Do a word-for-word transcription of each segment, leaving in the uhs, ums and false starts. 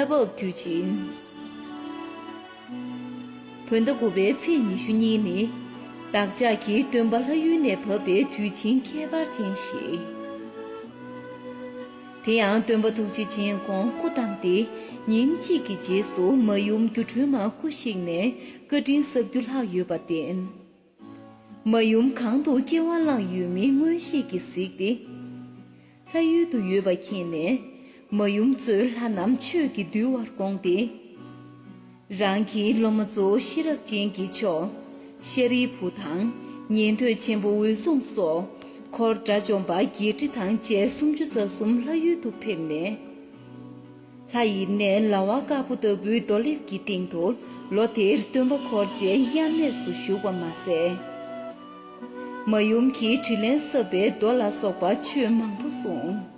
ལྷ་བབས་དུས་ཆེན། བོད་ཟླ་དགུ་པའི་ཚེས་ཉི་ཤུ་གཉིས་ནི། བདག་ཅག་གི་སྟོན་པ་ལྷ་ཡུལ་ནས་བབས་པའི་དུས་ཆེན་ཁྱད་པར་ཅན་ཞིག། དེ་ཡང་སྟོན་པ་ཐུགས་རྗེ་ཅན་ཁོང་སྐུ་བལྟམས་ཏེ་ཉིན་གཅིག་གི་རྗེས་སུ་མ་ཡུམ་སྒྱུ་འཕྲུལ་མ་སྐུ་གཤེགས་ནས་བཀའ་དྲིན་གསབ་རྒྱུ་ལྷག་ཡོད་པར་བརྟེན། མ་ཡུམ་གང་དུ་སྐྱེ་བ་བླངས་ཡོད་མིན་མངོན་ཤེས་ཀྱིས་གཟིགས་ཏེ། ལྷ་ཡུལ་དུ་ཡོད་པ་མཁྱེན་ནས། མ་ཡུམ་གཙོས་ལྷ་རྣམས་ཆོས་ཀྱིས་འདུལ་བར་དགོངས་ཏེ། རང་གི་སློབ་མ་གཙོ་བོ་ཤེས་རབ་ཅན་གྱི་མཆོག་ཤཱ་རིའི་བུ་དང་། ཉན་ཐོས་ཆེན་པོ་འོད་སྲུང་སོགས་འཁོར་དགྲ་བཅོམ་པ་བརྒྱད་ཁྲི་དང་བཅས་སུམ་ཅུ་རྩ་གསུམ་ལྷ་ཡུལ་དུ་ཕེབས་ནས། ལྷ་ཡི་གནས་ལ་བ་དཀར་པོ་ལྟ་བུའི་རྡོ་ལེབ་ཀྱི་སྟེང་དུ་ལོ་དེར་སྟོན་པ་འཁོར་བཅས་དབྱར་གནས་སུ་བཞུགས་པ་མ་ཟད། མ་ཡུམ་གྱིས་དྲིན་ལན་གསབ་པའི་མདོ་ལ་སོགས་པ་ཆོས་མང་པོ་གསུངས།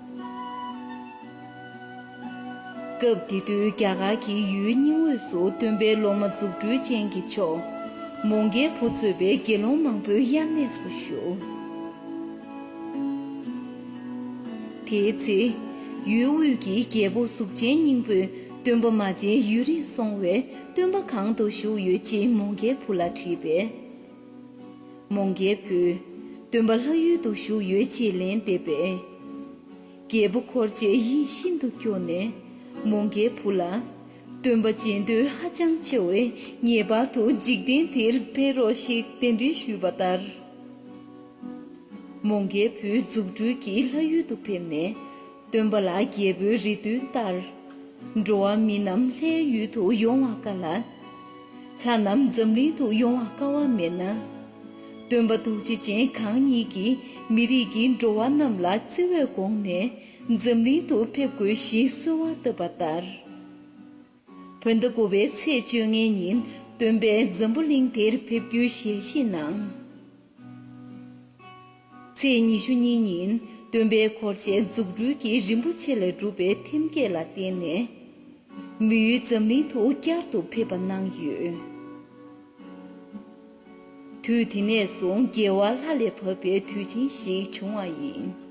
སྐབས་དེ་དུས་རྒྱ་གར་གྱི་ཡུལ་རྙིང་དབུས་སུ་སྟོན་པའི་སློབ་མ་རྫུ་འཕྲུལ་ཅན་གྱི་མཆོག་མོའུ་འགལ་བུ་གཙོས་པའི་དགེ་སློང་མང་པོའི་དབྱར་གནས་སུ་བཞུགས། དེའི་ཚེ། ཡུལ་དབུས་ཀྱི་རྒྱལ་པོ་གཟུགས་ཅན་སྙིང་པོས་སྟོན་པ་མ་མཇལ་ཡུན་རིང་སོང་བས་སྟོན་པ་གང་དུ་བཞུགས་ཡོད་ཅེས་མོའུ་འགལ་བུ་ལ་དྲིས་པས། མོའུ་འགལ་བུས། སྟོན་པ་ལྷ་ཡུལ་དུ་བཞུགས་ཡོད་ཅེས་ལན་འདེབས་པས། རྒྱལ་པོ་འཁོར་བཅས་ཡིད་ཤིན་ཏུ་སྐྱོ་ནས། མོའུ་འགལ་བུ་ལ། སྟོན་པ་མཇལ་འདོད་ཧ་ཅང་ཆེ་བས་ངེས་པར་དུ་འཇིག་རྟེན་འདིར་ཕེབས་རོགས་ཞེས་གདན་འདྲེན་ཞུས་པ་ལྟར། མོའུ་འགལ་བུས་རྫུ་འཕྲུལ་གྱིས་ལྷ་ཡུལ་དུ་ཕེབས་ནས། སྟོན་པ་ལ་རྒྱལ་པོའི་རེ་འདུན་ལྟར། འགྲོ་བ་མི་རྣམས་ལྷའི་ཡུལ་དུ་ཡོང་བར་དཀའ་ལ། ལྷ་རྣམས་འཛམ་གླིང་དུ་ཡོང་བར་དཀའ་བ་མེད་ན། སྟོན་པ་ཐུགས་རྗེ་ཅན་གང་ཉིད་ཀྱིས་མི་རིགས་ཀྱི་འགྲོ་བ་རྣམས་ལ་བརྩེ་བས་དགོངས་ནས་འཛམ་གླིང་དུ་ཕེབས་དགོས་ཞེས་གསོལ་བ་བཏབ་པ་ལྟར། བོད་ཟླ་དགུ་པའི་ཚེས་བཅོ་ལྔའི་ཉིན་སྟོན་པས་འཛམ་བུ་གླིང་དེར་ཕེབས་རྒྱུའི་ཞལ་བཞེས་གནང་། ཚེས་ཉི་ཤུ་གཉིས་ཉིན་སྟོན་པའི་འཁོར་བཅས་རྫུ་འཕྲུལ་གྱིས་རིན་པོ་ཆེ་ལས་གྲུབ་པའི་ཐེམ་སྐས་ལ་བརྟེན་ནས། མི་ཡུལ་འཛམ་གླིང་དུ་བསྐྱར་དུ་ཕེབས་པ་གནང་ཡོད། དུས་དེ་ནས་བཟུང་རྒྱལ་བ་ལྷ་ལས་བབས་པའི་དུས་ཆེན་ཞིག་བྱུང་བ་ཡིན།